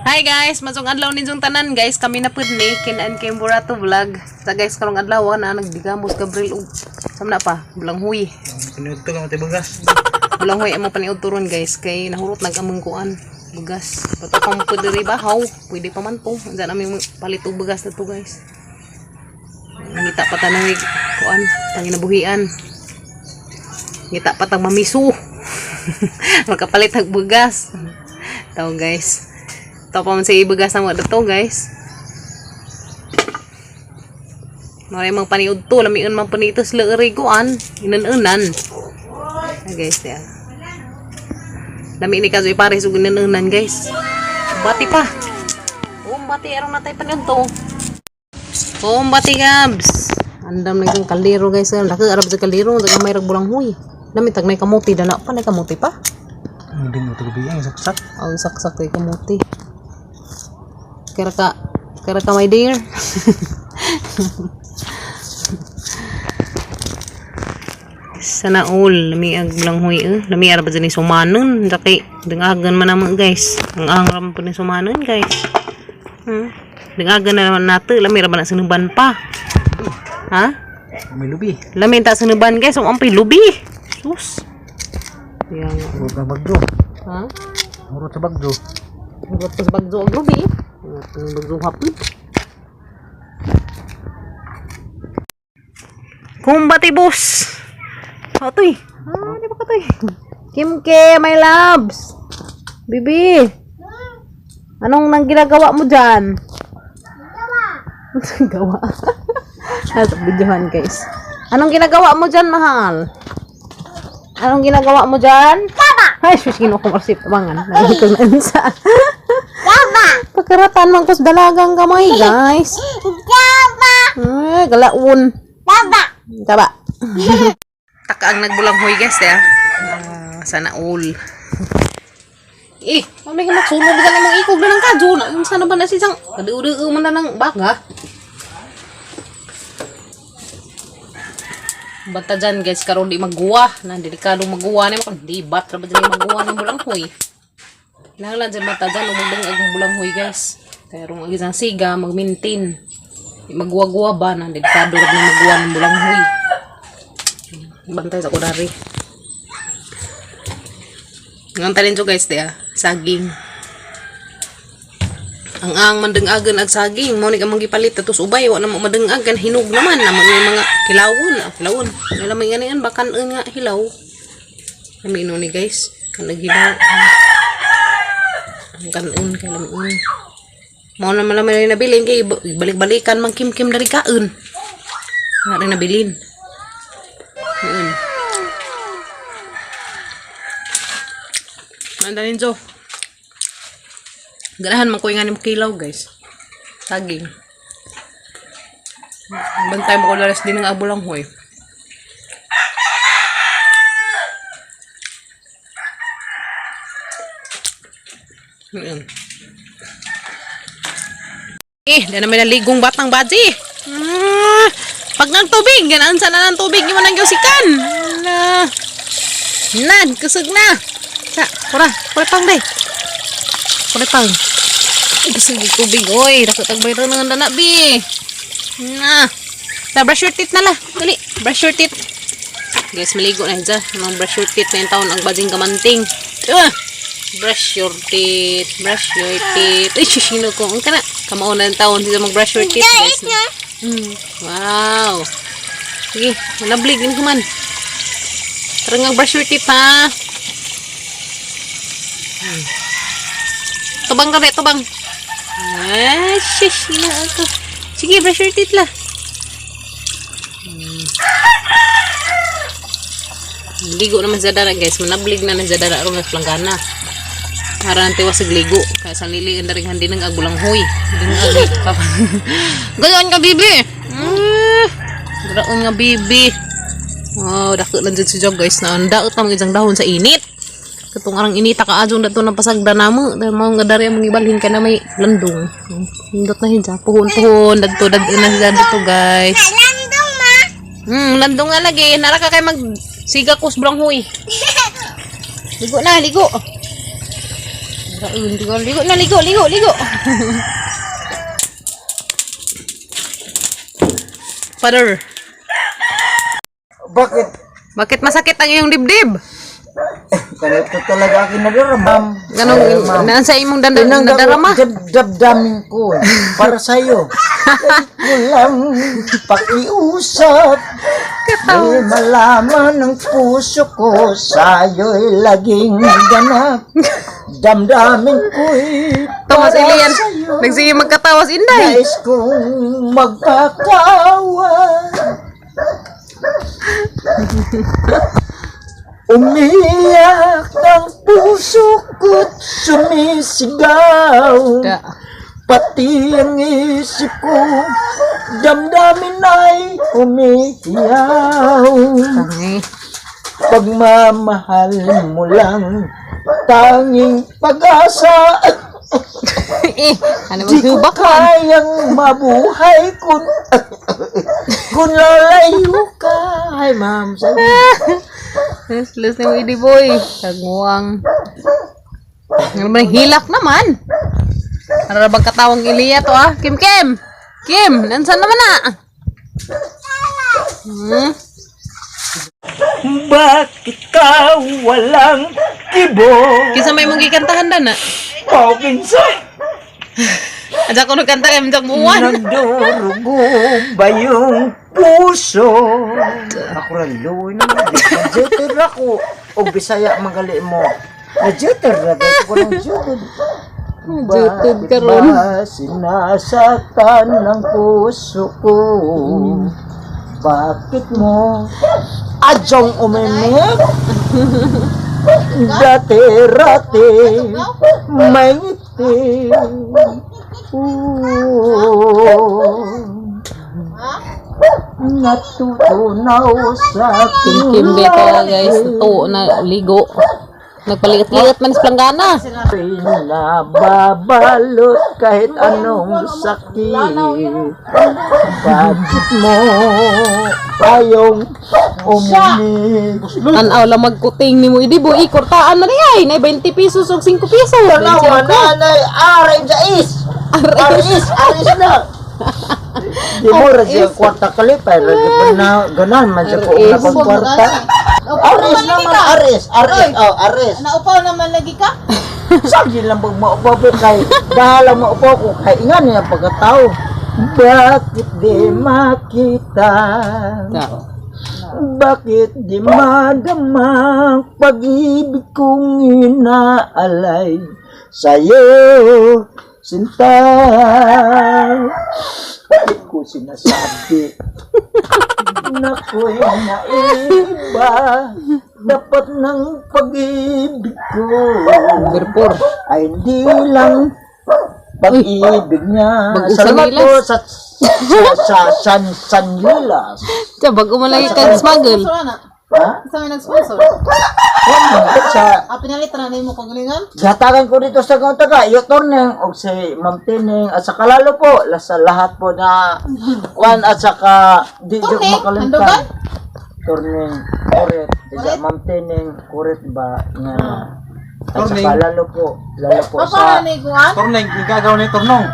Hi guys, masong adlaw ninyong tanan guys. Kami na pud ni Kinan kay Burato vlog. Sa guys karong adlaw na nagdigamos Gabriel og samna pa, bulanghuy. Pinuto ka matay bagas. Bulanghuy among paniud turon guys kay nahurot nag among kuan bugas. Pato pang pud diri bahaw, pwede pa man to. Unsa nami palit og bugas na to guys. Ngita pa tanang kuan panginabuhian. Ngita pa tang mamiso. Makapalit og bugas. Taw guys. Taw pa man sa ibugas na mo to guys. Maray mang paniud to, lamiun man panito sila eriguan, inan-unan. Ah, guys, ya. Lami ni kaso ipares ug inan-unan guys. Bati pa. Oh, bati aron natay paniud to. Oh, bati gabs. Andam na kang kaldero guys. Laki arab sa kaldero, daga may rag bulanghoy. Lami tag nay kamuti dana pa, nay kamuti pa. Hindi mo ito gabi ang saksak. Ang saksak kay kamuti. Kara ka my dear. Sana all lami ag langhoy eh. Lami ara ba dyan ni sumanon. Daki dangagan man naman guys. Ang angram po ni sumanon guys. Dangagan na naman nato. Lami ra ba na sinuban pa? Ha? May lubi. Lami ta sinuban guys. Ang ampay lubi. Sus. Yang Hurot ng bagyo. ha? Hurot sa bagyo. Hugot pa sa bagzo ang lubi. Ang bagzo hapon. Kumbati boss. Atoy. Ah, di ba ka toy? Kim K, my loves. Bibi. Anong nang ginagawa mo dyan? Gawa. Nasa videohan guys. Anong ginagawa mo dyan, mahal? Anong ginagawa mo dyan? Ay, sus, kinukumarsip. Abangan. Nagito na sa. Pagkaratan man kus dalagang kamay, guys. Taba. Ay, galaon. Taba. Taba. Taka ang nagbulanghoy, guys, ya. Ah, sana all. Eh, mamay ka magsunog ka namang ikog na ng kadyo. Na, sana ba na sisang kadiudio man na ng baga? Banta dyan guys, karon di magguwa. Na, delikado magguwa na mo. Di bat, ra ba dyan magguwa ng bulanghoy? Kinahanglan dyan bata dyan, umudong ang bulanghoy guys. Kaya rong ang isang siga, mag-maintain. Di magguwa-guwa ba na, delikado ra na magguwa ng bulanghoy. Bantay sa kudari. Ang talin guys, di ah, saging. Ang ang mandengagan ag saging, mao ni ka manggipalit atos ubay wa na mo madengagan hinog naman naman may mga kilawon, ah, kilawon. Wala may ganian bakan nga hilaw. Lami ni guys, kanag hilaw. Ang kanon kay lamiun. Mao na man lang nabilin kay balik-balikan man kim-kim dari kaon. Nga rin nabilin. Yun. Anda ninjo. Ganahan man ko yung anim kilaw, guys. Saging. Bantay mo ko lalas din ng abulang hoy. Yun. Eh, di naman naligong batang baji. Ah, pag nagtubig, ganaan sana ng tubig, di mo nang gyusikan. Ala. Nan, kusog na. Sa, kura, kura pang day. Kura pang. Ay, kusog yung tubig, oy. Dako tagbay ron ng dana, bi. Na. Ta, brush your teeth na la. Dali, brush your teeth. Guys, maligo na dyan. Mga brush your teeth na yung taon ang bajing kamanting. Ah! Brush your teeth. Brush your teeth. Ay, sino ko. Ang kana. Kamao na yung taon. Dito mag-brush your teeth, guys. Wow. Sige, manablig din ko man. Tara nga, brush your teeth, ha? Tubang ka, be, tubang. Ah, shush, ina ako. Sige, brush your teeth la. Ligo naman sa dara, guys. Manablig na na sa dara aron mas planggana. Para ang tiwas sa ligo. Kaya sa lili ang daring handi ng agulang huy. Gayon ka, bibi! Ah, Garaon nga, bibi. Oh, dako lang dyan si Job, guys. Na ang daot ang isang dahon sa init. Katong arang inita ka adjong dato ng pasagda namo. Dahil mo nga dari ang mga ibalhin ka na may landong. Hindot na hindya. Puhon-puhon. Dadto, dadto na siya dito, guys. Landong ma. Landong nga lagi. Nara ka kay mag siga kus branghoy. Ligo na, ligo. Ligo, ligo na, ligo, ligo, ligo. Father, Bakit? bakit masakit ang iyong dibdib? Ganito talaga aking nadarama. Ganong, naan sa imong dandan, nadarama? Dabdamin ko eh, para sa'yo. Ko lang pakiusap. Di malaman ng puso ko sa'yo'y laging ganap. Damdamin ko'y Thomas para Elian, sa'yo. nagsige magkatawas inday. Nais kong magpakawa. Umiyak ang puso ko't sumisigaw. Da. Pati ang isip ko, damdamin ay umiiyaw. Okay. Pagmamahal mo lang, tanging pag-asa at Eh, ano di bang ko hubak man? kayang mabuhay kung lalayo ka. Hi, ma'am. Sabi. Useless na yung boy. Tagmuang. Ano ba, hilak naman. Ano na bang katawang Iliya to ah? Kim Kim! Kim, nansan naman na? Bakit ka walang kibo? Kinsa may mong gikantahan dan na? Paukinsa, Adya ko nagkanta kay Mjak Buwan. nagdurugo ba yung puso? Ako rin, luwi naman. Najeter ako. O Bisaya, magali mo. Najeter na dito ko ng jeter. Najeter Bakit ka ron. ba sinasaktan ng puso ko? Bakit mo adyong umimik? Dati-rati may ngiti. Oo. Natutunaw sa Kim aking Kim dito guys, tuo na ligo. Nagpaliit-liit man sa planggana. Nababalot kahit anong sakit. Bakit mo ayaw umimik? Tanaw lang magkuting ni mo idi boy, ikurtaan na niya ay, nay 20 pesos og 5 pesos. Tanawa na aray jais! Aris, aris na! Di mo ra siya kwarta kalipay, ra di pa na ganan man siya ko una pang kwarta. Aris naman, aris, aris, oh, aris. Naupaw naman lagi ka? Sagi lang pag maupo ko kay bahala maupo ko kay ingan niya pagkatao. Bakit di makita? Bakit di madama ang pag-ibig kong inaalay sa'yo, sinta? Bakit ko sinasabi na ko'y naiba? Dapat ng pag-ibig ko Berpor. ay hindi lang pag-ibig niya. Bago sa Salamat Lilas. po sa San Lilas. Sa bago man lagi kag smuggle. Sponsor na. Ha? Isa may nag-sponsor. Sa Ah, pinalit na mo kagalingan? Gatagan ko dito sa kong taga, iyo torneng og si Ma'am Tining at saka lalo po sa lahat po na kwan at saka di jud Torneng? makalimtan. Handugan? Torneng, kurit, isa Ma'am Tining, kurit ba nga. At saka lalo po Pa, sa para na iguan? Torneng, igagaw ni Tornong.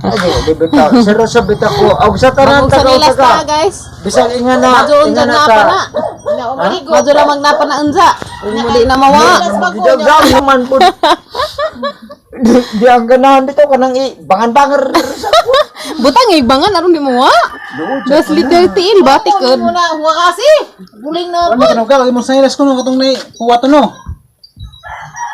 Ay, di bitaw. Seryoso bitaw ko. Og sa tanan Bago sa taga nilas taga. ta guys. Bisag inga na, Madyo inga unsa na na ta. pa na. Na, umaligo. Madyo lamang na pa na unsa. Ug muli na mawa. Nilas bago niya. Gidagdag man po. Di ang ganahan dito kanang i bangan-bangar sa Butang igbangan aron di mo wa. Das little tiil batik Kunin mo na, huwa kasi. Buling na Ano ka ka? Lagi mo sa ilas ko no katong ni kuha to no.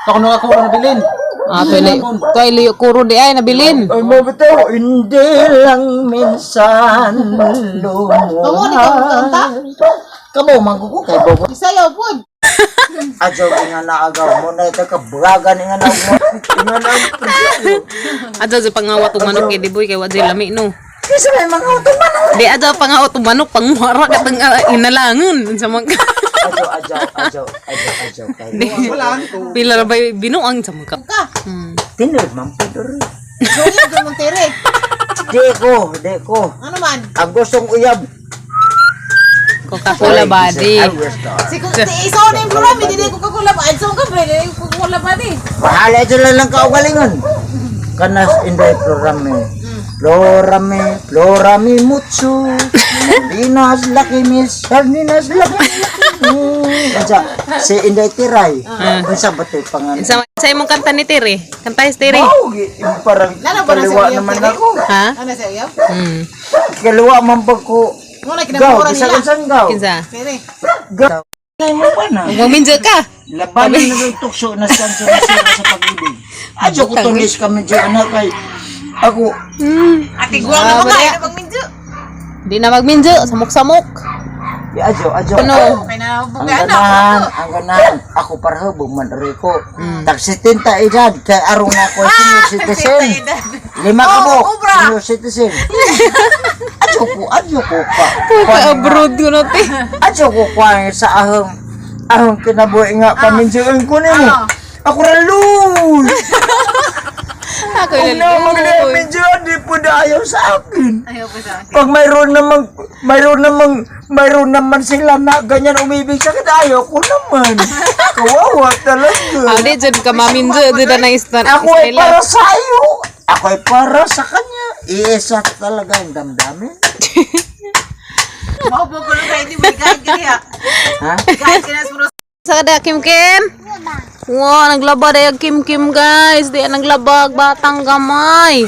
Ako no ako na bilin. Ah, pili. Toy liyo kuro di ay nabilin. Ay mo bitaw, hindi lang minsan Kamu, di ka magkanta? lumuha. Kamo manggugo kay bobo. Isayaw po. Adyo nga na agaw mo na ito kabragan nga na mo. Nga na ang presyo. Adyo sa pangawa tong manok kay Diboy kay wa jay lami no. Kasi may mga utuman. Di adyo pangawa tong manok panguhara ka tang inalangon sa mga Adyo, adyo, adyo, adyo, adyo. Kay Pila ra ba binuang sa mga. Ka. Tinod man po diri. Joey, doon mong tere. Di ko, di ko. Ano man? Ang gustong uyab. Coca-Cola body. Si si iso na yung Florami, dili ko Coca-Cola ba? Adso ka pre, dili ko Coca-Cola ba di? Bahala sila lang kaugalingon. Kanas inday Florami. Florami, Florami mutsu. Sardinas laki mis, sardinas laki laki. Unsa si Inday Tiray. Unsa ba to'y pangalan? Sa imong kanta ni Tiri. Kanta si Tiri. Wow, parang Lalo ba na sa kaliwa uyab, naman Tiri? ako. Ha? Ano sa uyab? Kaliwa man ba ko? Mo na Gaw, kinamura bisag nila. unsan gaw. Kinsa? Tere. Gaw. Ay mo ba na? Magminjo ka. Labanan na ng tukso na sanso na sira sa pag-ibig. Adyo ko tulis kami dyan anak kay ako. Ate guwang na mga ay magminjo. Di na magminjo, samok-samok. Di adyo, adyo. Ano? Okay na Ang buga na. ganahan, ang ganahan. Ako parehubog man rin ko. Tag 70 edad, kay arong na ako senior citizen. 5 ka mo, Oh, obra. senior citizen. Adyo ko pa. Ka-abroad ko na, te. Adyo ko kwa sa ahong, ahong kinabuhi nga paminsyuin ko nimo. Ako ra lul. Ako Kung na magdamidyo, di po na ayaw sa akin. Ayaw pa sa akin. Pag mayroon naman sila na ganyan umibig sa akin, ayaw ko naman. Kawawa talaga. Ah, di dyan ka maminjo, di na nang Ako ay para sa iyo. Ako ay para sa kanya. Iisa talaga ang damdamin. Mao po ko lang kay di mo kahit kaya. Ha? Kahit kaya sa Sa kada Kim Kim? Wow, naglaba day Kim Kim guys. Di naglabag batang gamay.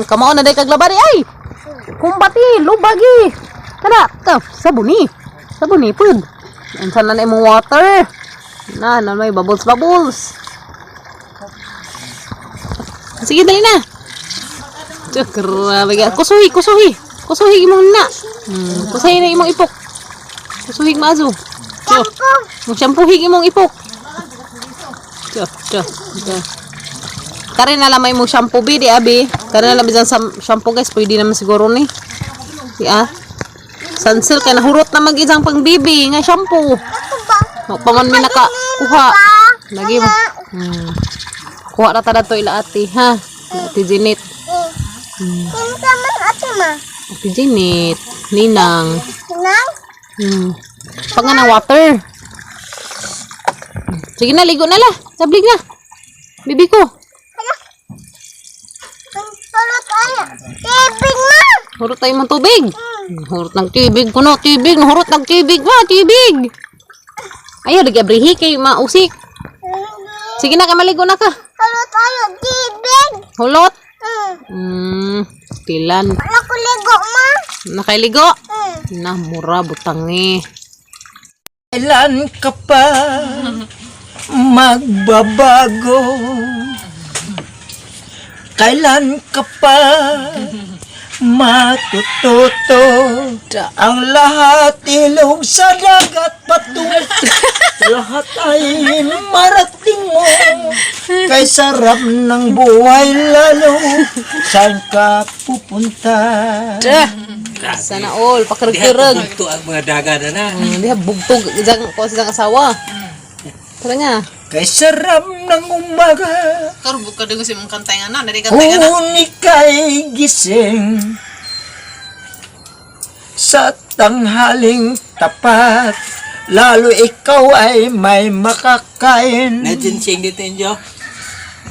Kamao na day kaglaba di ay. Kumbati, lubagi. Kada, ta, sabuni. Sabuni pud. Unsa na na imong water? Na, na may bubbles bubbles. Sige, dali na. Tiyo, grabe ka. Kusuhi, kusuhi. Kusuhi imong na. Kusuhi na imong ipok. Kusuhi maazo. Tiyo. Mag-shampoohig imong ipok. Tiyo, tiyo, tiyo. Kare na lang may mong shampoo bi di abi. Kare na lang bisan sa shampoo guys, pwede naman siguro ni. Di ah. Sunsilk kay nahurot na mag isang pang bibi nga shampoo. Mo pa man mi nakakuha. Lagi mo. Kuha ra ta to ila ate ha. Ate Janet. Ate Janet, Ninang. Pag nga ng water. Sige na, ligo na la. Sablig na. Bibi ko. Hurot tayo ng tubig. Hurot ng tubig ko no, tubig. Hurot ng tubig ma, tubig. Ayaw, lagi abrihi kay mausik. Sige na, kamaligo na ka. Hulot. Tilan. Nakailigo? Na, mura, butangi. Kailan ka pa magbabago? Kailan ka pa matututo? Ang lahat ilog sa dagat patungo. Lahat ay marating mo. Kay sarap ng buhay lalo. Saan ka pupunta? Sana all, pakarag-karag. Ito ang mga daga na na. Diha, bugtog. Isang, ko sa isang asawa. Tara nga. Kay sarap ng umaga. Karon ka dugo sa imong kanta nga na, dali kanta nga na. Kung ika'y gising sa tanghaling tapat, lalo ikaw ay may makakain. Na-ginseng dito inyo.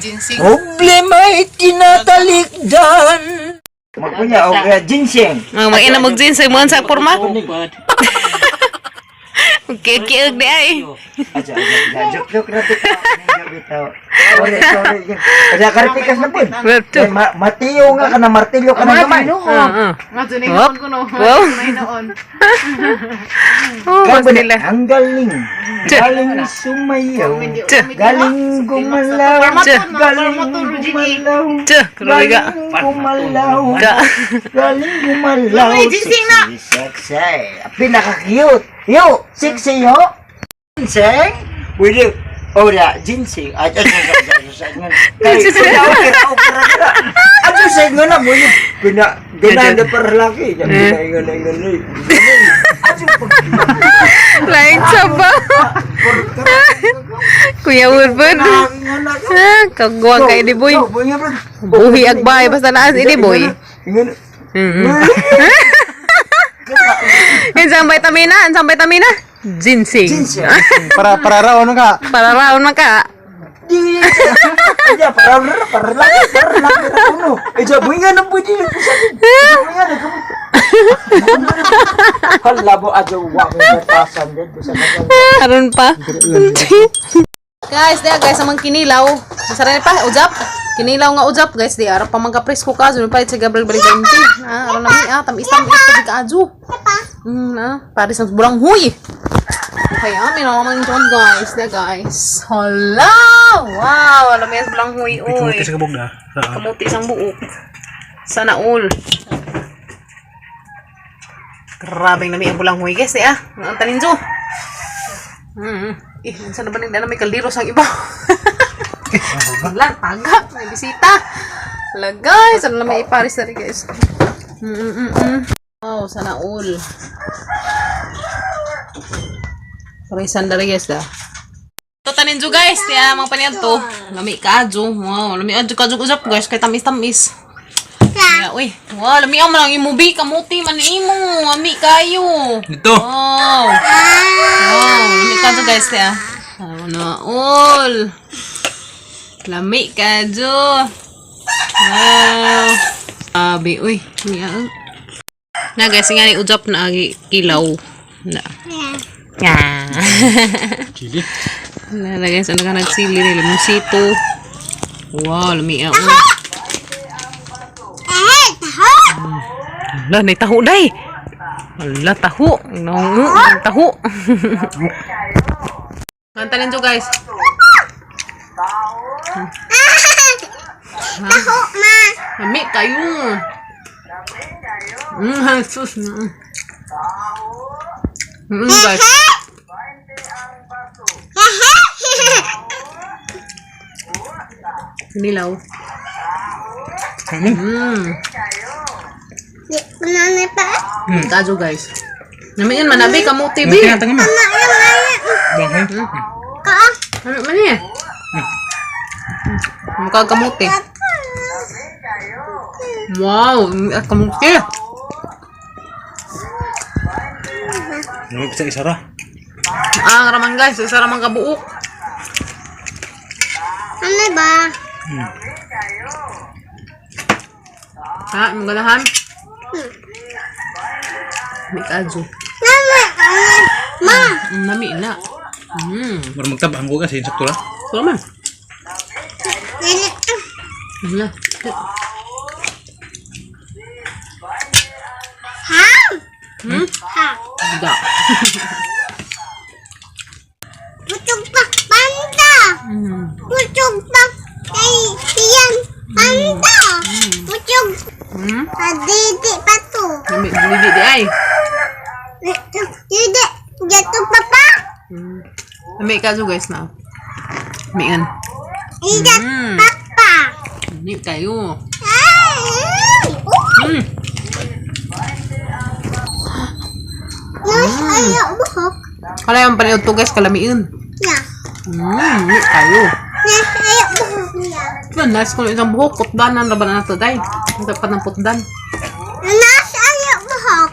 Ginseng. Problema'y tinatalikdan. Magpunya o kaya ginseng. Mga mag-ina mag-jeans, mo sa porma. Kikiag di ay. Aja, aja, aja. Joke, joke na bitaw. Bitaw. Sorry, sorry. Aja, karpikas na po. Matiyo nga ka na, martilyo ka na gamay. Oo. Nga noon ko no. Wow. Noon. Oh, mas nila. Ang galing. Galing sumayaw. Galing gumalaw. Galing gumalaw. Tsa, grabe ka. Galing gumalaw. Ka. Galing gumalaw. Ginseng na. Sexy. Pinaka-cute. Yo, sexy yo. Ginseng. Pwede. Ora, ginseng. Ay, ay, ay, ay, ay, ay, ay, ay, Ano sa inyo na mo yung pina, ganada para laki. Pina, ingon, ingon, ingon. Ano pag Lain sa ba? Kuya Wilford. Ah, Kagwang kay ni boy. Buhi agbay basta naas ini boy. Isang vitamina, isang vitamina. Ginseng. Ginseng. Para para raw ano ka? Para raon man ka. Di ya para para lang para lang para kuno. Eh jabuingan ang pwede na Jabuingan na kamo. Hala mo ajo wa may batasan dito sa mga. Karon pa. Guys, diya guys, amang kinilaw. Masarap pa, ujap. Kinilaw nga ujap, guys, di arap pa man ka presko ka, palit sa Gabriel Brigante. Ah, aron nami ah, tamis-tamis pa ka adyo. Paris ang burang huy. Okay, ah, may naman dyan, guys. Diya, guys. Hala! Wow, alam mo yan, bulang huy, uy. Kamuti sa kabog na. Kamuti isang buok. Sana all. Grabe nami ang bulang huy, guys, eh, ah. Ang taninjo. Eh, saan na ba nang may kaldero sa iba? Wala, taga. May bisita. Wala, guys. Ano na may iparis na rin, guys. Wow, sana all. Parisan na rin, guys, ah. Ito taninjo, guys. Tiya, mga paniyan to. Lami ka, adyo. Wow, lami adyo ka, usap, guys. Kay tamis-tamis. Yeah, uy. Wow, lami ang lang imo bi kamuti man imo. Ami kayo. Dito. Wow. Wow, lami ka dyan, guys, ya. Ano na all. Lami ka dyan. Wow. Abi, uy. Niya. Na guys, nga ni ujap na agi kilaw. Na. Yeah. Chili. Na, na guys, ano ka nagsili ni limonsito. Wow, lami ah. Uy. Ala, may taho day. Ala, taho. No, taho. Kanta ninyo, guys. Taho, ma. Lami kayo. Jesus. Guys. Kinilaw. Nanay pa. Kajo, guys. Nami yun, manabi, kamuti, bi. Tingnan mo. Mama, yung maya. Ka. Ano man eh? Mukha kamuti. Wow, kamuti. Nami sa isa ra. Ang raman guys, isa raman kabuok. Ano ba? Ha, imong ganahan? May kadyo. Mama, ano? Ma. Nami na. Mura magtabang ko kasi sakto ra. So man. Dili. Na. Ha? Ha. Da. Butog pa. Panda. Butog pa. Kay tiyan. Panda. Butog. Adidi pa to. Nami dili di ay. Didi. Jato pa pa. Nami kadyo guys na. Mian. Ida papa. Nami kayo. Ay! Oh! Nas ayaw buhok. Kala yung panood to guys, kalamiin. Yeah. Nami kayo. Nas ayaw buhok niya. Yun, nice ko isang buhok. Putdan ang laban na ito, day. Ang dapat ng putdan. Nas ayaw buhok.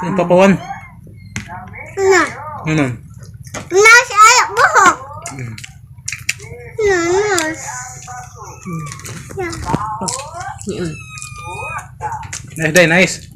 Yung papawan. Na. Ano? Nas ayaw buhok. Na, nas. Yeah. Yun. Nice day, nice.